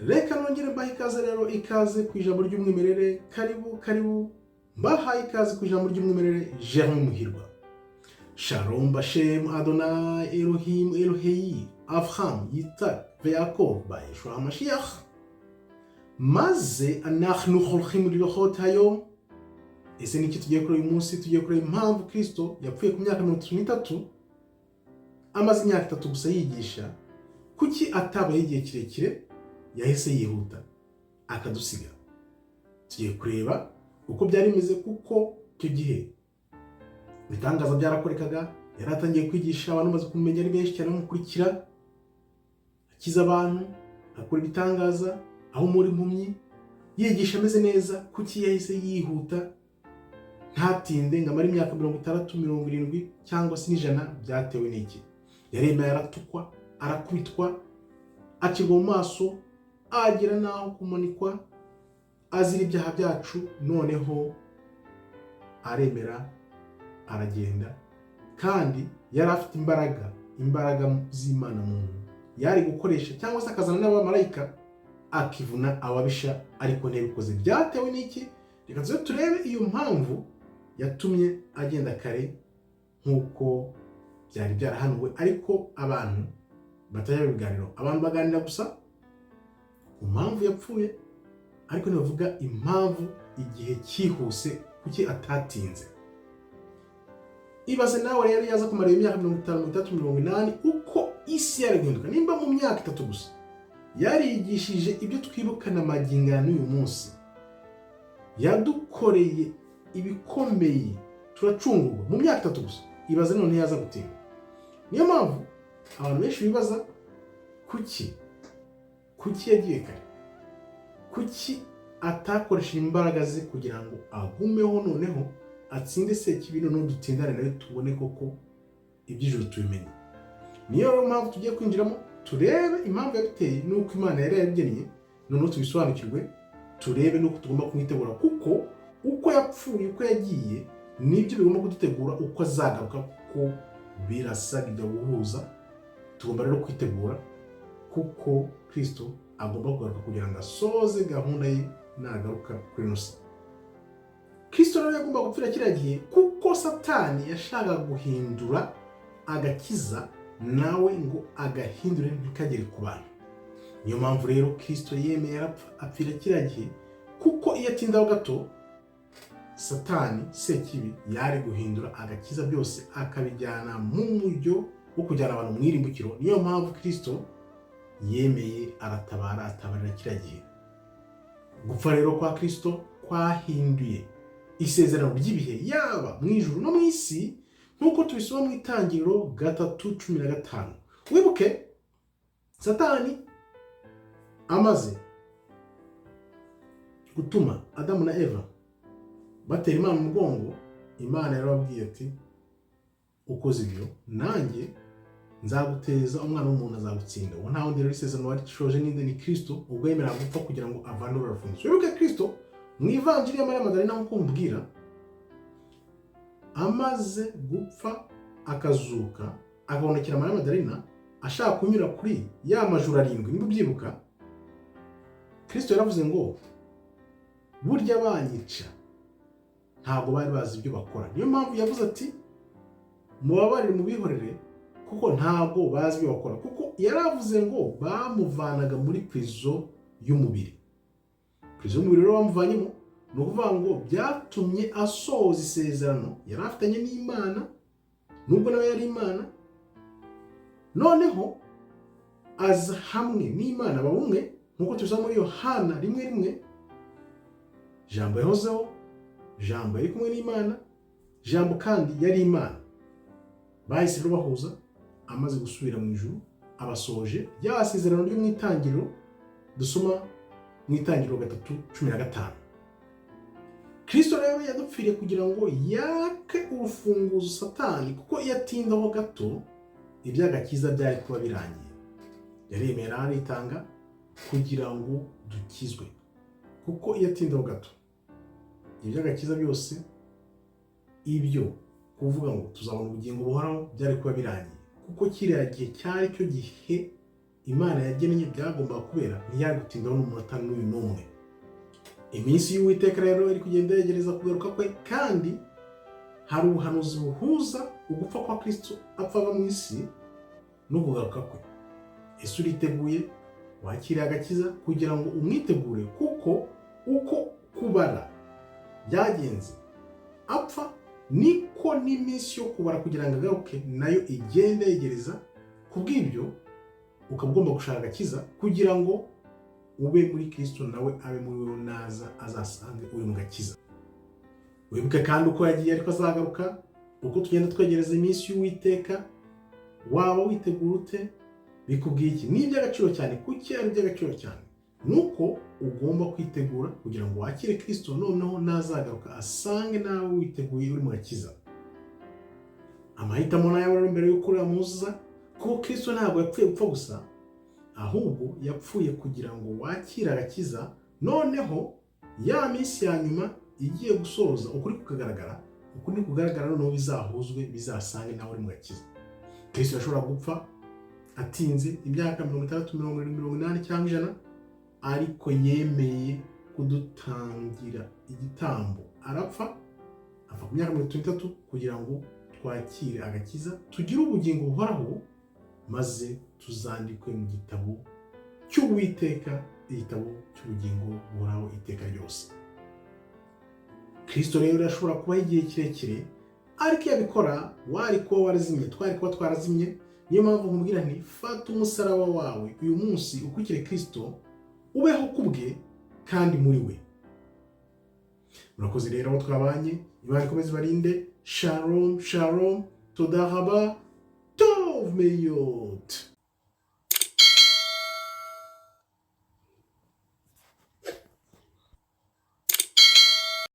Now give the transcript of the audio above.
Reka nongere mbahe ikaze rero, ikaze ku ijambo ry'umwimerere. Karibu, karibu, mbahaye ikaze ku ijambo ry'umwimerere. Jeremy Muhirwa. Shalom Bashem Adonai Elohim Elohei Avraham Yitzhak Yaakov Yeshua HaMashiach. Maze anachnu holchim lirot hayom. Ese niki tugiye kuri uyu munsi? Tugiye kureba impamvu Kristo yapfuye ku myaka 33, amaze imyaka 3 gusa yigisha. Kuki atabaye igihe kirekire, yahise yihuta akadusiga? Tugiye kureba uko byari bimeze, kuko icyo gihe ibitangaza byarakorekaga, yari atangiye kwigisha, abantu bamaze kumumenya ari benshi cyane bamukurikira, akiza abantu, akora ibitangaza, aho muri impumyi, yigisha ameze neza. Kuki yahise yihuta, ntatinde ngo amare imyaka 60, 70 cyangwa se n'100? Byatewe n'iki? Yaremeye, aratukwa, arakubitwa, acirwa mu maso, agera n'aho kumanikwa azira ibyaha byacu. Noneho aremera aragenda, kandi yari afite imbaraga, imbaraga z'Imana muntu yari gukoresha, cyangwa se akazana n'abamarayika akivuna ababisha, ariko ntibikoze. Byatewe n'iki? Reka tuze turebe iyo mpamvu yatumye agenda kare nk'uko byari byarahanuwe, ariko abantu batajya ibiganiro. Abantu baganira gusa ku mpamvu yapfuye, ariko ntibavuga impamvu igihe cyihuse, kuki atatinze. Ibaze nawe rero yaza kumara iyo myaka 50, 60, 80, uko isi yari guhinduka nimba mu myaka 3 gusa yarigishije ibyo twibukana magingo ya n'uyu munsi. Yadukoreye ibikomeye, turacungurwa mu myaka 3 gusa. Ibaze none yaza gutinda. Niyo mpamvu abantu benshi bibaza kuki yagiye kare, kuki atakoresheje imbaraga ze kugira ngo agumeho, noneho atsinde Sekibi, noneho dutindane nawe, tubone koko iby'ijuru tubimenye. Niyo rero mpamvu tugiye kwinjiramo, turebe impamvu yabiteye n'uko Imana yari yabigennye, noneho tubisobanukirwe, turebe n'uko tugomba kumwitegura, kuko uko yapfuye, uko yagiye, nibyo bigomba kudutegura uko azagaruka, kuko birasa, bijya guhuza. Tugomba rero kwitegura, kuko Kirisito agomba kugaruka kugira ngo asoze gahunda ye nagaruka kuri ino si. Kirisito rero yagomba gupfira kiriya gihe kuko Satani yashakaga guhindura agakiza, nawe ngo agahindure ntikagere ku bantu. Niyo mpamvu rero Kirisito yemeye arapfa, apfira kiriya gihe, kuko iyo atindaho gato, Satani Sekibi yari guhindura agakiza byose, akabijyana mu mujyo wo kujyana abantu mu irimbukiro. Niyo mpamvu Kirisito yemeye aratabara, atabarira kiriya gihe. Gupfa rero kwa Kirisito kwahinduye isezerano ry'ibihe, yaba mu ijuru no mu isi, nk'uko tubisoma mu Itangiriro 3:15. Wibuke Satani amaze gutuma Adamu na Eva batera Imana umugongo, Imana yarababwiye ati: "Ukoze ibyo, nanjye nzaguteza umwana w'umuntu, azagutsinda." Uwo nta wundi rero, isezerano warishoje ninde? Ni Kirisito, ubwo yemera gupfa kugira ngo avane urufunguzo. Wibuke Kirisito mu Ivanjiri ya Mariya Madarena, nk'uko mubwira, amaze gupfa akazuka, akabonekera Mariya Madarena, ashaka kunyura kuri ya majuru arindwi. Niba ubyibuka, Kirisito yaravuze ngo: "Burya banyica ntabwo bari bazi ibyo bakora." Niyo mpamvu yavuze ati: "Mubabarire, mubihorere, kuko ntabwo bazi ibyo bakora." Kuko yaravuze ngo bamuvanaga muri prison y'umubiri. Prison y'umubiri rero bamuvanyemo, ni ukuvuga ngo byatumye asohoza isezerano yari afitanye n'Imana, nubwo nawe yari Imana. Noneho aza hamwe n'Imana, baba umwe, nk'uko tubisoma muri Yohana 1:1: "Jambo yahozeho, Jambo yari kumwe n'Imana, Jambo kandi yari Imana." Bahise rero bahuza amaze gusubira mu ijuru, abasohoje rya sezerano ryo mu itangiriro dusoma mu Itangiriro 3:15. Kirisito rero yadupfiriye kugira ngo yake urufunguzo Satani, kuko iyo atindaho gato iby'agakiza byari kuba birangiye. Yaremera aritanga kugira ngo dukizwe, kuko iyo atindaho gato iby'agakiza byose, ibyo kuvuga ngo tuzabona ubugingo buhoraho, byari kuba birangiye, kuko kiriya gihe cyari cyo gihe Imana yagennye byagombaga kubera, ntiyari gutindaho n'umunota n'uyu n'umwe. Iminsi y'Uwiteka rero iri kugenda yegereza kugaruka kwe, kandi hari ubuhanuzi buhuza ugupfa kwa Kristo apfa ava mu isi no kugaruka kwe. Ese uriteguye? Wakiriye agakiza kugira ngo umwitegure? Kuko uko kubara byagenze apfa, niko n'iminsi yo kubara kugira ngo agaruke nayo igende yegereza. Ku bw'ibyo ukaba ugomba gushaka agakiza kugira ngo ube muri Kristo, nawe abe muri wowe, naza azasange uri mu gakiza. Wibuke kandi uko yagiye ariko azagaruka. Uko tugenda twegereza iminsi y'Uwiteka, waba witegura ute? Bikubwiye iki? Ni iby'agaciro cyane. Kuki ari iby'agaciro cyane? Ni uko ugomba kwitegura kugira ngo wakire Kristo, noneho nazagaruka asange nawe witeguye, uri mu gakiza. Amahitamo nayo rero mbere y'uko uriya muza, kuko Kristo ntabwo yapfuye gupfa gusa, ahubwo yapfuye kugira ngo wakire agakiza. Noneho ya minsi ya nyuma igiye gusoza, ukuri kukagaragara, ukuri kugaragara, noneho bizahuzwe, bizasange nawe uri mu gakiza. Kristo yashobora gupfa atinze imyaka 60, 70, 80 cyangwa 100, ariko yemeye kudutangira igitambo, arapfa, apfa ku myaka 33 kugira ngo twakire agakiza, tugire ubugingo buhoraho, maze tuzandikwe mu gitabo cy'Uwiteka, igitabo cy'ubugingo buhoraho iteka ryose. Kristo rero yashobora kubaho igihe kirekire, ariko iyo abikora wari kuba warazimye, twari kuba twarazimye. Niyo mpamvu nkubwira nti: fata umusaraba wawe uyu munsi, ukurikire Kristo, ubeho ku bwe kandi muri we. Murakoze rero aho twabanye. Imana ikomeze ibarinde. Shalom, shalom, toda raba, tov meyot.